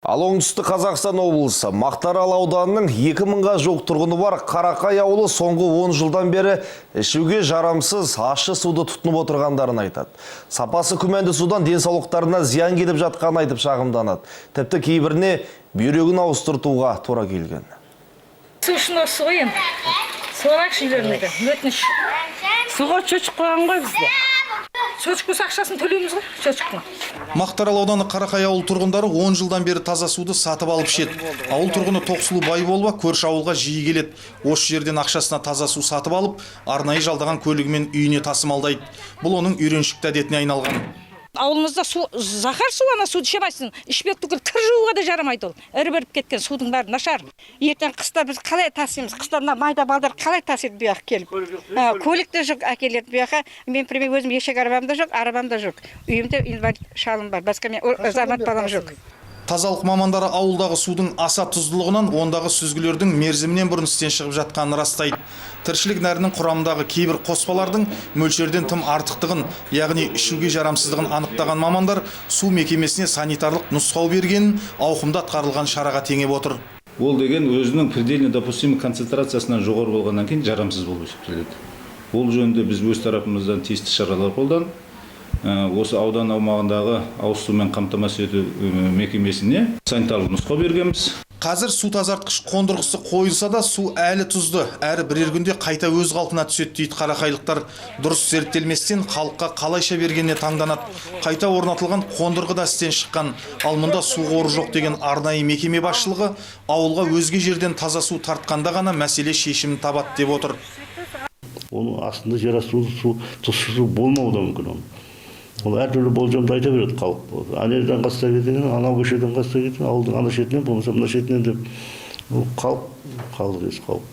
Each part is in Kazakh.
Ал Оңтүстік Қазақстан облысы Мақтарал ауданының 2000-ға жуық тұрғыны бар Қарақай ауылы соңғы 10 жылдан бері ішуге жарамсыз ащы суды тұтынып отырғандарын айтады. Сапасы күмәнді судан денсаулықтарына зиян келіп жатқанын айтып шағымданады. Тіпті кейбіріне бүйрегін ауыстыртуға тура келген. Су үшін осы ғой енді. Сорайықшы үйлеріңізді. Өтініш. Суға счётчик қойған ғой бізде. Счётчик болса, ақшасын төлейміз ғой, счётчиктің. Мақтарал ауданы Қарақай ауыл тұрғындары 10 жылдан бері таза суды сатып алып ішеді. Ауыл тұрғыны Тоқсұлу Байболова көрші ауылға жиі келеді. Осы жерден ақшасына таза су сатып алып, арнайы жалдаған көлігімен үйіне тасымалдайды. Бұл оның үйреншікті әдетіне айналған. Ауылымызда су заһар су, ана суды іше алмайсың. Ішпек түгіл, кір жууға да жарамайды ол. Іріп іріп кеткен судың бәрі нашар. Ертең қыста біз қалай тасимыз? Қыста мына майда балдар қалай тасиды бұл жаққа келіп? Көлік те жоқ әкеледі бұл жаққа. Мен, например, өзім ешек арбам да жоқ, арабам да жоқ. Үйімде инвалид шалым бар, басқа мен азамат балам жоқ. Тазалық мамандары ауылдағы судың аса тұздылығынан ондағы сүзгілердің мерзімінен бұрын істен шығып жатқанын растайды. Тіршілік нәрінің құрамындағы кейбір қоспалардың мөлшерден тым артықтығын, яғни ішуге жарамсыздығын анықтаған мамандар су мекемесіне санитарлық нұсқау бергенін ауқымды атқарылған шараға теңеп отыр. Ол деген өзінің предельно допустимый концентрациясынан жоғары болғаннан кейін жарамсыз болып есептеледі. Ол жөнінде біз өз тарапымыздан тиісті шаралар қолданып, осы аудан аумағындағы ауыз сумен қамтамасыз ету мекемесіне санитарлық нұсқау бергенбіз. Қазір су тазартқыш қондырғысы қойылса да, су әлі тұзды, әрі бірер күнде қайта өз қалпына түседі дейді қарақайлықтар. Дұрыс зерттелместен халыққа қалайша бергеніне таңданады. Қайта орнатылған қондырғы да істен шыққан. Ал мұнда су қоры жоқ деген арнайы мекеме басшылығы ауылға өзге жерден таза су тартқанда ғана мәселе шешімін табады деп отыр. Оның астында жер асты су, тұщы су болмауы да мүмкін. Оның ол әртүрлі болжамды айта береді халық: ана жерден қазса кеткен, анау көшеден қазса кеткен, ауылдың ана шетінен болмаса мына шетінен деп. Ол халық, халық емес, халық.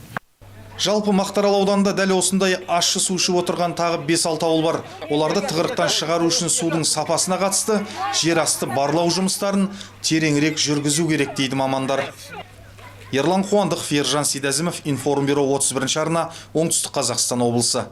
Жалпы, Мақтарал ауданында дәл осындай ащы су ішіп отырған тағы 5-6 ауыл бар. Оларды тығырықтан шығару үшін судың сапасына қатысты жер асты барлау жұмыстарын тереңірек жүргізу керек дейді мамандар. Ерлан Қуандықов, Ержан Сейдәзімов, Информбюро, 31 арна, Оңтүстік Қазақстан облысы.